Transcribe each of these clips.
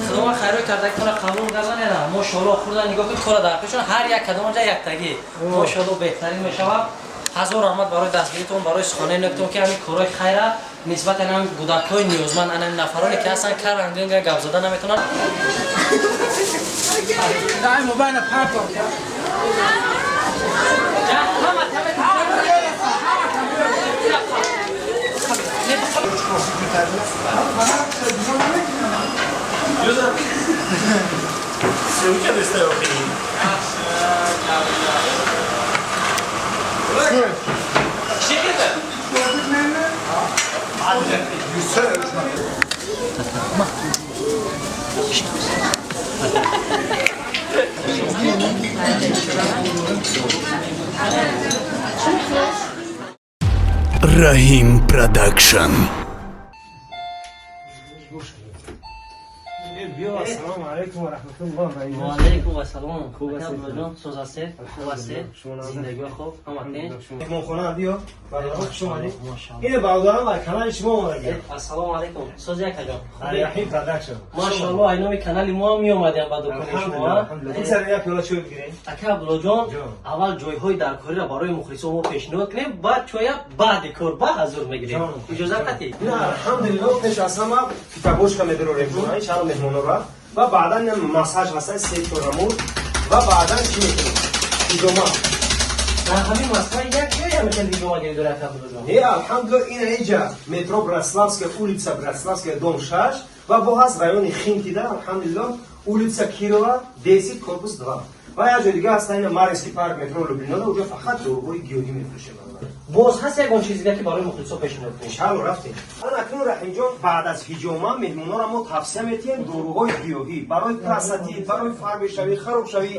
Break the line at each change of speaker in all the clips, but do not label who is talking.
Худованд хайрот кардагитонро қабул гардонед. Мошоалло, хурда нигоҳ кунед, кора дар пешон ҳар як кадом онҷа яктагӣ. Мошоалло, беҳтарин мешавад. Ҳазор раҳмат барои дастгиритон, барои суханои нектон, ки ҳамин корҳои хайра нисбат ан ҳамин кӯдакҳои ниёзманд, ан ҳамин нафароне ки ҳастанд, карангинга гап зада наметавонанд.
Раҳим Продакшн.
Ассалому алайкум ва раҳматуллоҳ.
Ва алайкум ассалом. Хуб ҳастед? Соз ҳастед? Хуб ҳастед? Зиндагиҳо хуб? Ҳама тинч?
Меҳмонхона биё. Бародарон, хуш омадед. Ин бародарон ба канали шумо омадагӣ.
Ассалому алайкум. Соз якаҷон.
Раҳим Продакшн.
Машаалло, ай номи канали мо ҳам меомадем ба дукони шумо.
Ин сар як пиёла чой бигирем.
Ака Абдуллоҷон, аввал ҷойҳои даркориро барои мухлисон мо пешниҳод кунем, баъд чоя баъди кор ба ҳазур мегирем. Иҷозат қатӣ?
Не, алҳамдулиллоҳ, пеш аз ҳама фитобошка медорем, иншаалло, меҳмонора ва баъдан массаж ҳаста, се чорамур, ва баъдан чӣ мекунем? Ҳиҷома.
Дар ҳамин Москва як ҷой ҳамин хел ҳиҷома гирифтори, ака Абдуллоҷон?
Не, алҳамдулиллоҳ, ина инҷа метро Братславская улица, Братславская, дом 6, ва бо ҳаст райони Химкида, алҳамдулиллоҳ, улица Кирова 10, корпус 2, ва як ҷои дига ҳаста, ина Марьинский парк, метро Люблинода, уҷо фақат доруҳои гиёҳӣ мефурӯшем.
Боз ҳаст ягон чизи дига, ки барои мухлисо пешниҳод кунем?
Иншаалло, рафтем. Ана акнун, Раҳимҷон, баъд аз ҳиҷома меҳмонора мо тавсия метиҳем доруҳои гиёҳӣ барои простатит, барои фарбешавӣ, харобшавӣ,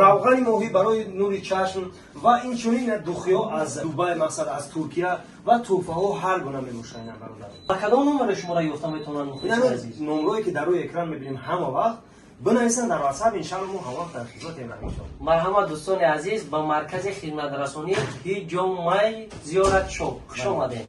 равғани моҳӣ барои нури чашм ва инчунин духиҳо аз Дубай, мақсад, аз Туркия, ва тӯҳфаҳо ҳар гуна мебошад, ина бародар.
Ба кадом номеро шуморо ёфта метавонанд мухлисони азиз?
Номрое ки дар рӯи экран мебинем, ҳама вақт бинависанд дар WhatsApp, иншаалло, мо ҳама вақт дар хизматем, Раҳимҷон.
Марҳамат, дӯстони азиз, ба маркази хидматрасонии ҳиҷомаи Зиёрат Шоп хуш омадед.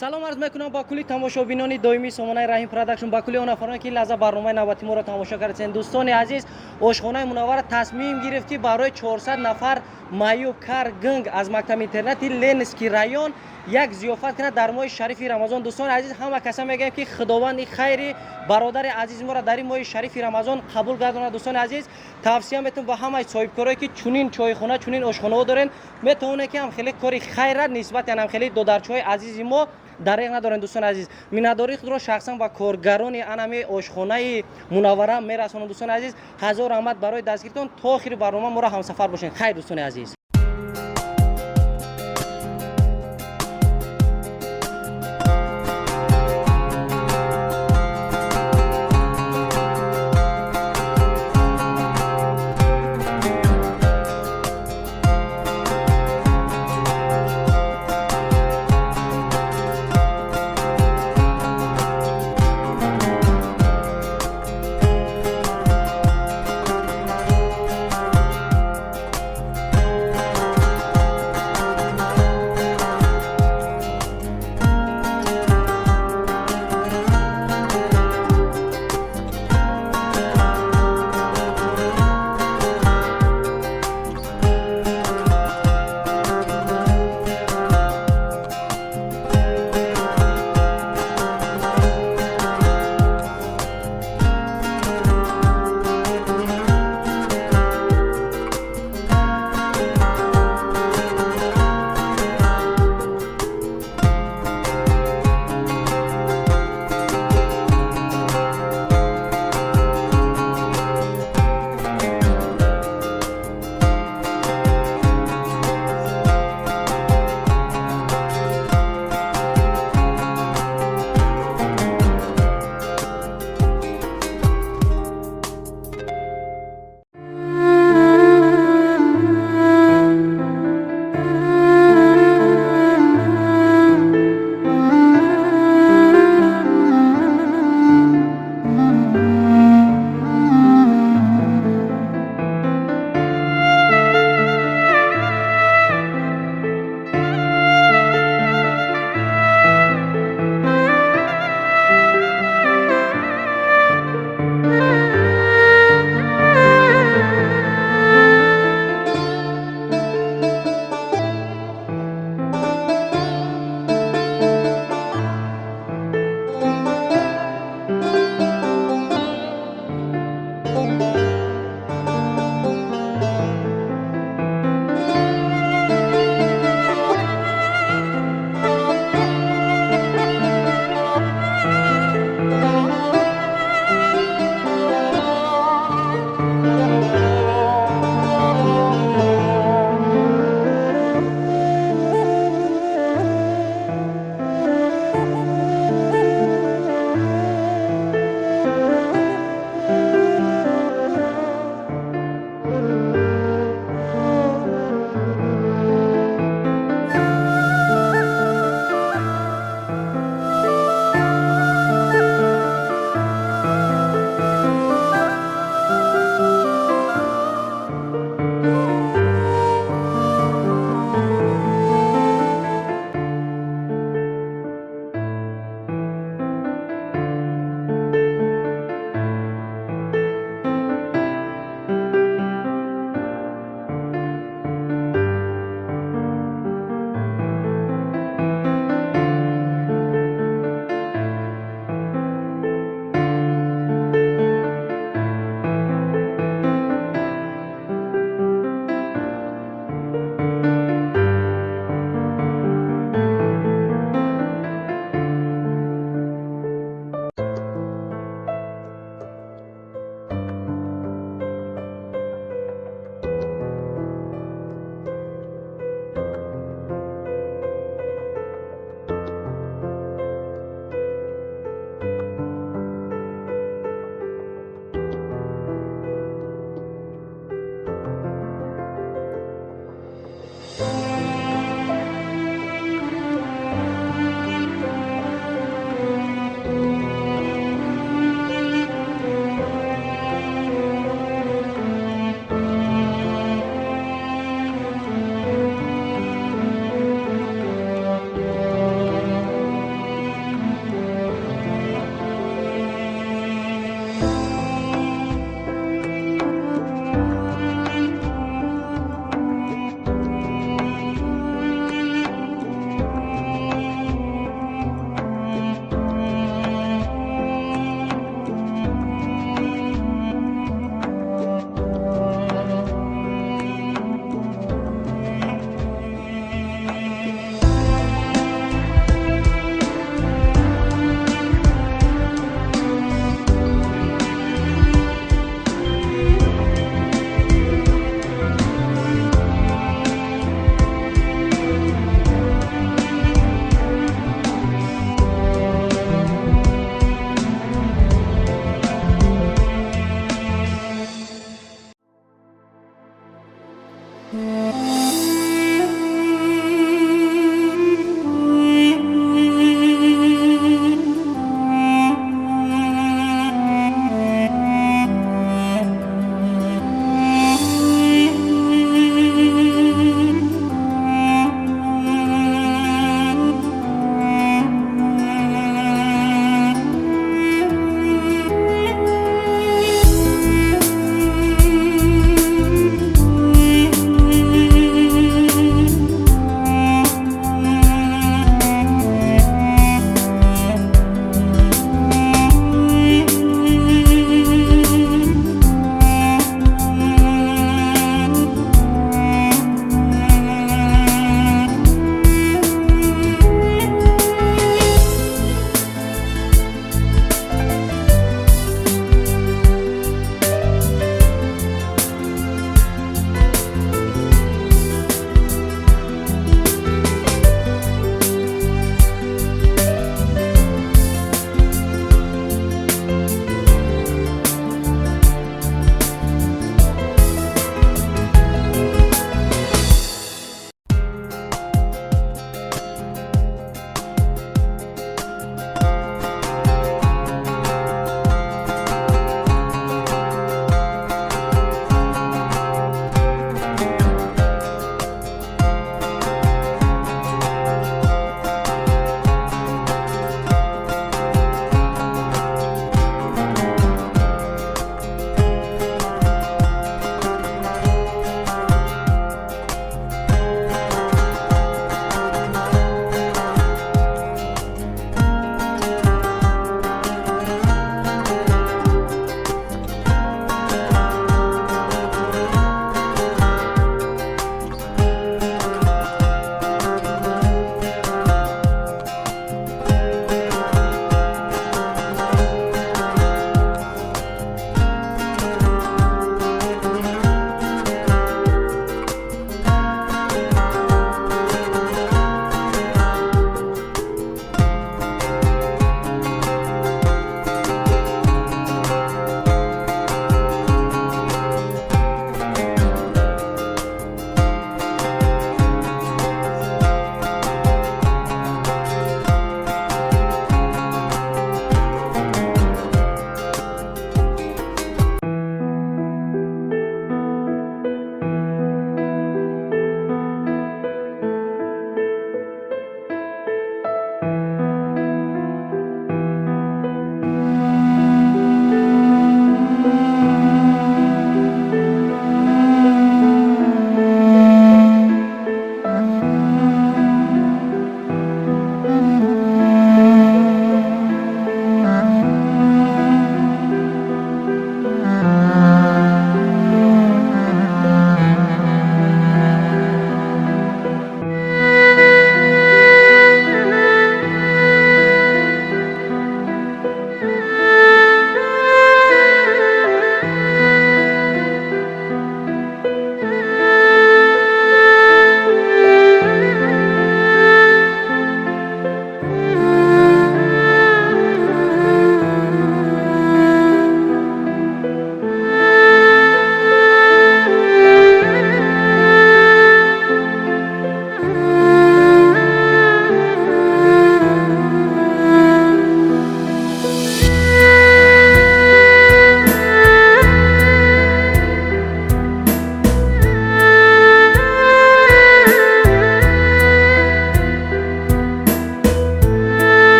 Салом арз мекунам ба кулли тамошобинони доимии сомонаи Раҳим Продакшн, ба кулли он нафароне, ки ин лаҳза барномаи навбати моро тамошо кардед. Дӯстони азиз, ошхонаи Мунаввара тасмим гирифт, ки барои 400 нафар маъюб, кар, гунг аз мактаби интернати Ленинский район як зиёфат кунад дар моҳи шарифи Рамазон. Дӯстони азиз, ҳама каса мегӯем, ки Худованд ин хайри бародари азизи моро дар ин моҳи шарифи Рамазон қабул гардонад. Дӯстони азиз, тавсия метавон ба ҳамаи соҳибкорое, ки чунин чойхона, чунин ошхонаҳо дорен, метавонед, ки ҳам хеле кори хайра нисбати ҳам хеле додарчаҳои азизи мо дареғ надорем. Дӯстони азиз, миннатдории худро шахсан ба коргарони анами ошхонаи Мунаввара мерасонам. Дӯстони азиз, ҳазор раҳмат барои дастгиритон. То охири барнома моро ҳамсафар бошед. Хайр, дӯстони азиз.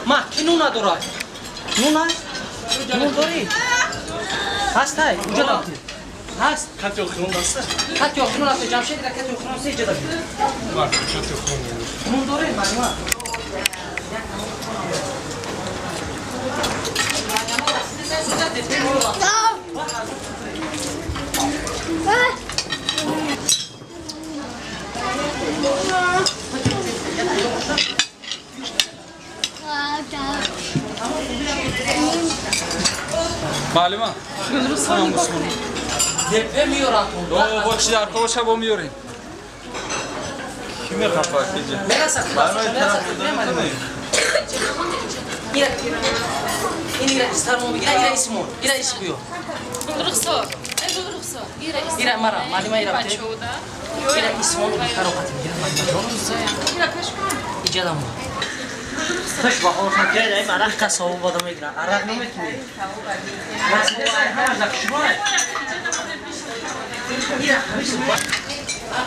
Ма ки нун надорад? Нун аст? Нун дорӣ? Ҳастай? Уҷа дабти. Ҳаст?
Кати охирон аст.
Кати охирон аст. Ҷамшед ира кати охирон се ҷа дабти.
Ма кати охирон.
Нун дорӣ, Марима?
Маълима.
Депе миёрам.
Бо чи дар кор бо миёрем. Ки мехапа киҷа?
Мерасад, мерасад, Ира, ин ира истармо бигира, ира исмо, ира ис биё. Ира мара, маълима ира бите. Ира исмо бихаро қати бигира, маълима ҷон. Иҷадам. Таш баҳор хакер, ай арақ қасобу бада мегира. Арақ наметуни. Расида ҳамаш дар шумо. Ира ҳамиш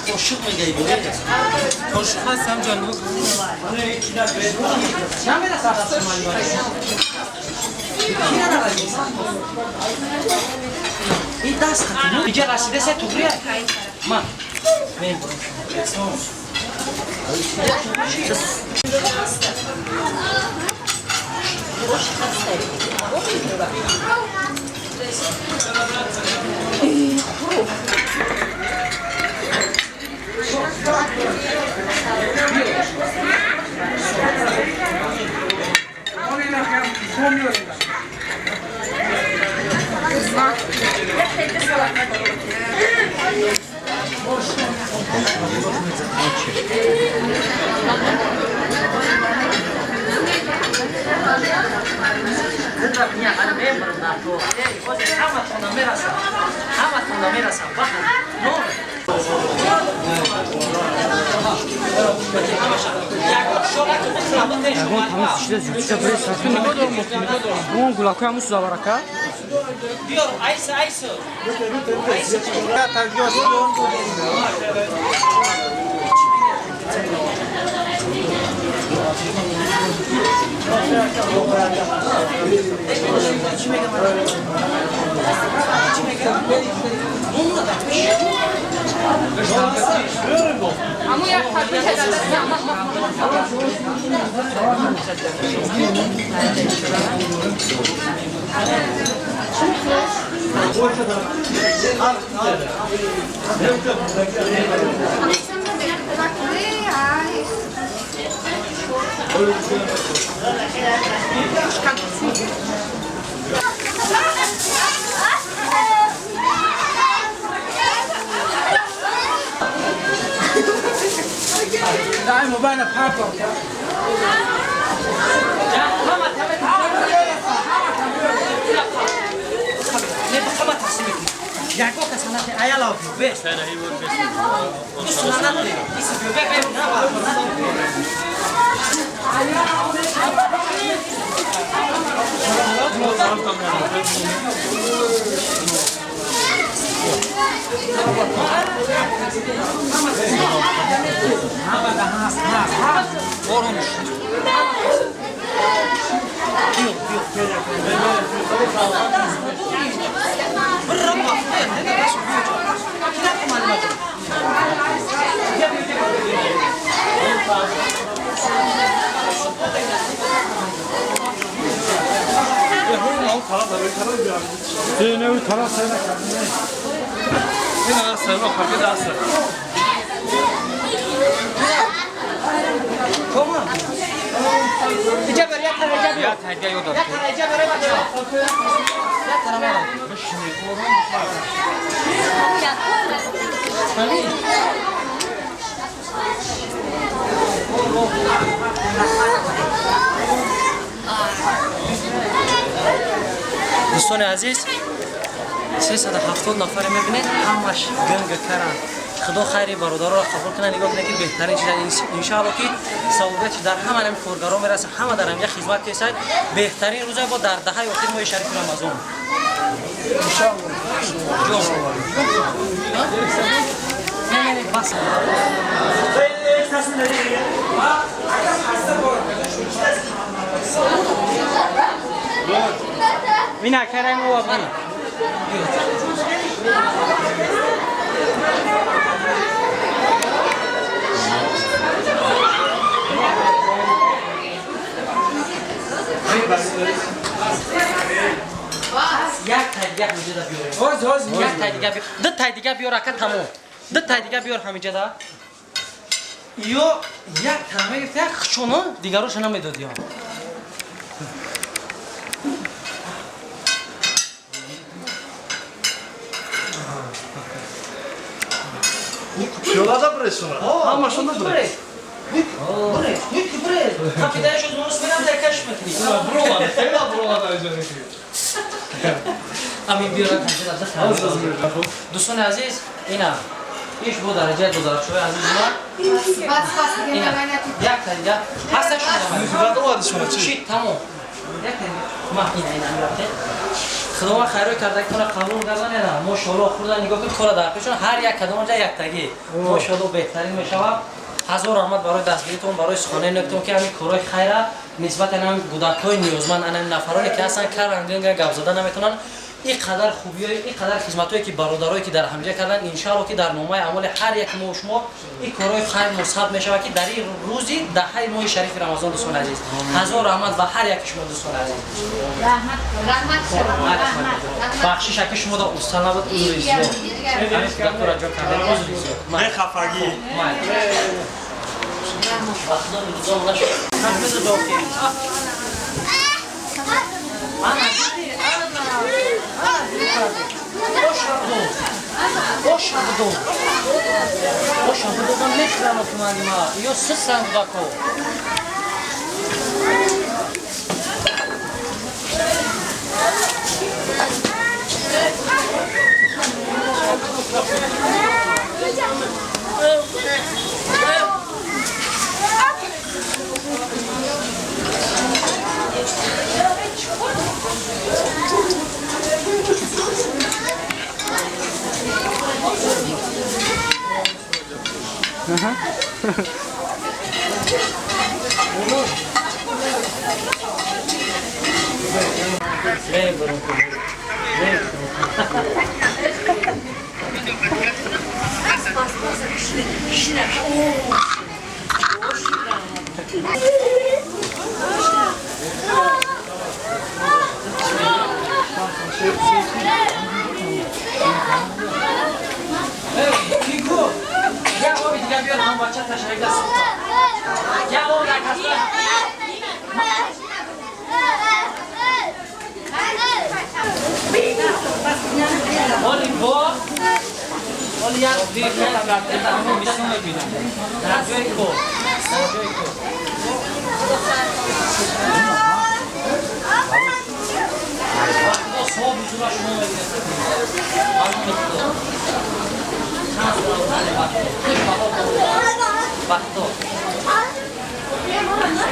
қошуқ мегаи бо.
Қошуқ ҳаст ҳам ҷон.
Чанд мерасад даст маълима? Ира нарасид. Ин даст қати. Иҷа расида се туғри. Ма. Мен бурам. Дӯстони азиз, 370 нафаре мебинед, ҳамаш ганга каранд. Худо хайри бародароро қабул кунад. Нигоҳ кунед ки беҳтарин чиз, иншаалло ки савобияти дар ҳама ҳамин коргаро мерасад, ҳама дар ҳамин хизмат кесад. Беҳтарин рӯза бо дар даҳаи охири моҳи шарифи Рамазон. Не, бас. Мина карам ва бана. Як та дига ҳамиҷада биёрем. Як та дига биёр. Ду та дига биёр ака тамом. Ду та дига биёр ҳамиҷада. Ё як та мегирифт, як хучоно дигароша намедод ё.
Пиёлада бресуна. Ҳамашонда брес.
Брес, ки брес. Қапидааш аз морус мерам дар каш мекунӣ.
Бролан, хела бролан айҷа.
Амин биёрад ҳамиҷада ду та. Дӯстони азиз, ина иш бо дараҷаи додарчӯи азизи ман. Ина як та дига ҳаста шумо. Чӣ тамом. Як та дига. Ма ина ина мерафте. Худованд хайрой кардагитонро қабул гардонад. Мошоалло хурда нигоҳ кунед, кора дар пешон ҳар як кадом ҷа яктагӣ. Мошоалло беҳтарин мешавад. Ҳазор раҳмат барои дастгиритон, барои суханои нектон ки ҳамин корҳои хайра нисбат ан ҳамин кӯдакҳои ниёзманд, ан ҳамин нафароне ки ҳастанд карангинга гап зада наметавонанд, ин қадар хубиҳои, ин қадар хизматҳое ки бародарое ки дар ҳамҷа карданд, иншаалло ки дар номаи амоли ҳар як мо шумо ин корҳои хайр мусаб мешавад ки дар ин рӯзи даҳаи моҳи шарифи Рамазон. Дӯстони азиз, ҳазор раҳмат ба ҳар яки шумо дӯстони азиз. Бахшиш аки шумо да уста набуд, узри зиёд. Ҳамин кӯдакҳоро ҷо кардем, узри зиёд.
Бехафагӣ.
Ба худо низом нашуд. Ана диди, ана. Оша будо. Оша будо ман мехӯрам муаллима. Ё сисан кӯдако.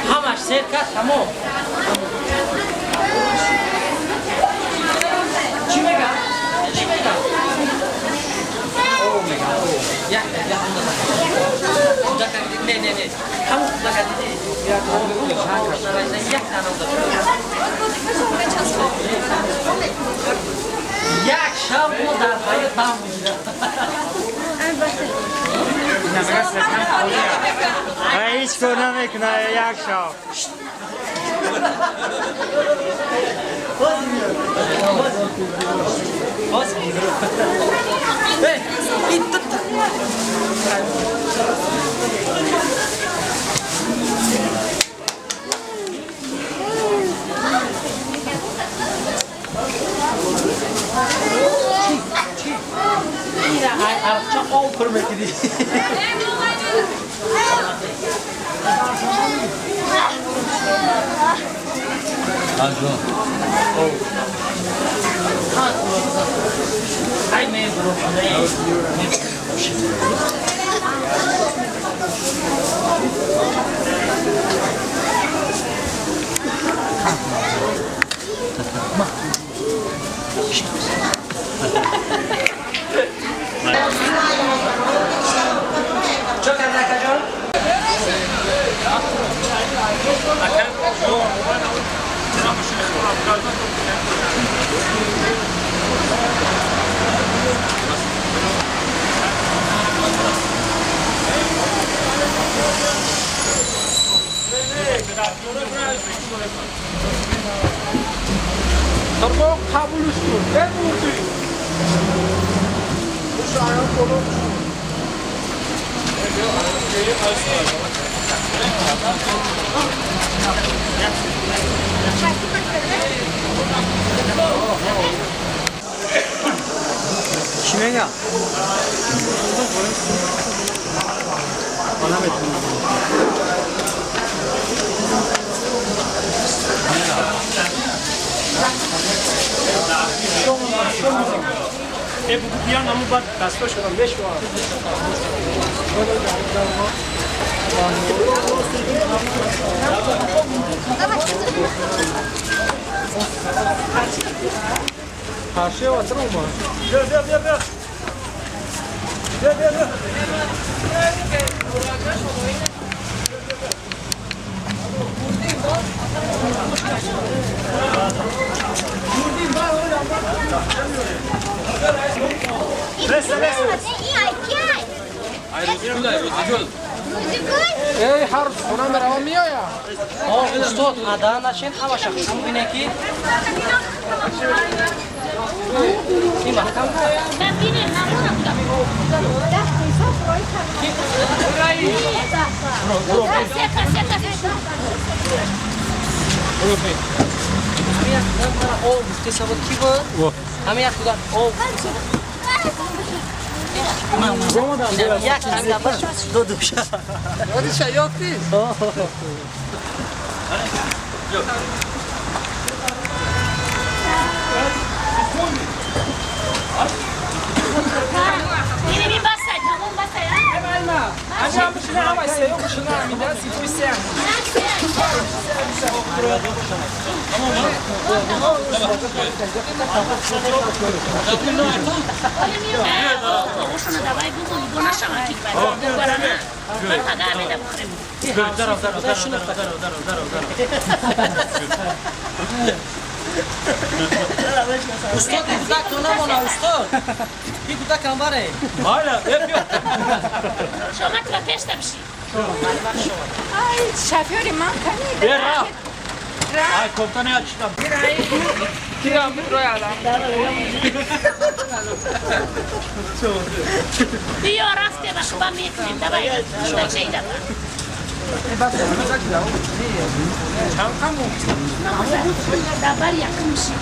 Ҳамаш сер кард, тамом. Чӣ мегам? Чӣ мегам? О, мегам. Як як кӯдака не не не. Ҳамон кӯдака дидӣ? Як тана як шаб мо дар ҳаёт дам мегирад.
Ҳеҷ кор намекунад як шаб.
Боз. Эй, ин дута. Чи? Ира ай арча об пур мекунӣ. Аҷон. Ай мебурам. Чо карда, акаҷон?
Torba qabulش کن ببردی
Чӣ мегам?
Эй, ҳар хона меравам меоям.
Устод, ада нашин ҳамаша хушрӯ бинед ки ин маҳкам. Об гуфте сабод ки буд? Ҳамин як кӯдак об як ҳамин нафар ду душа.
Душа ёфтӣ?
Устод, кӯдак то намона, устод. Ин кӯдак камбаре.
Ай, шофёри ман ками.
Биё, рафте ба хуба мекунем. Давай, кӯдакча идафа. Давар якум ши.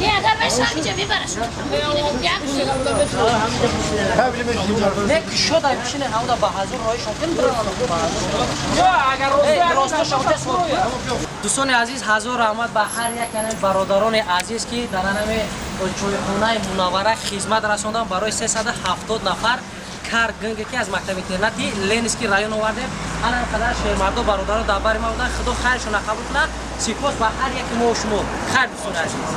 Не, агар баша ҳамиҷа мебараш.
Дӯстони азиз, ҳазор раҳмат ба ҳар як бародарони азиз, ки дар ҳамин чойхонаи мунаввара хизмат расонданд барои 370 нафар каргинге, ки аз мактаби интернати Ленинский район овардем. Ҳар қадар шермардо бародаро дар бари ма буданд. Худо хайршона қабул кунад. Сипос ба ҳар яки мо шумо. Хайр, дӯстони азиз.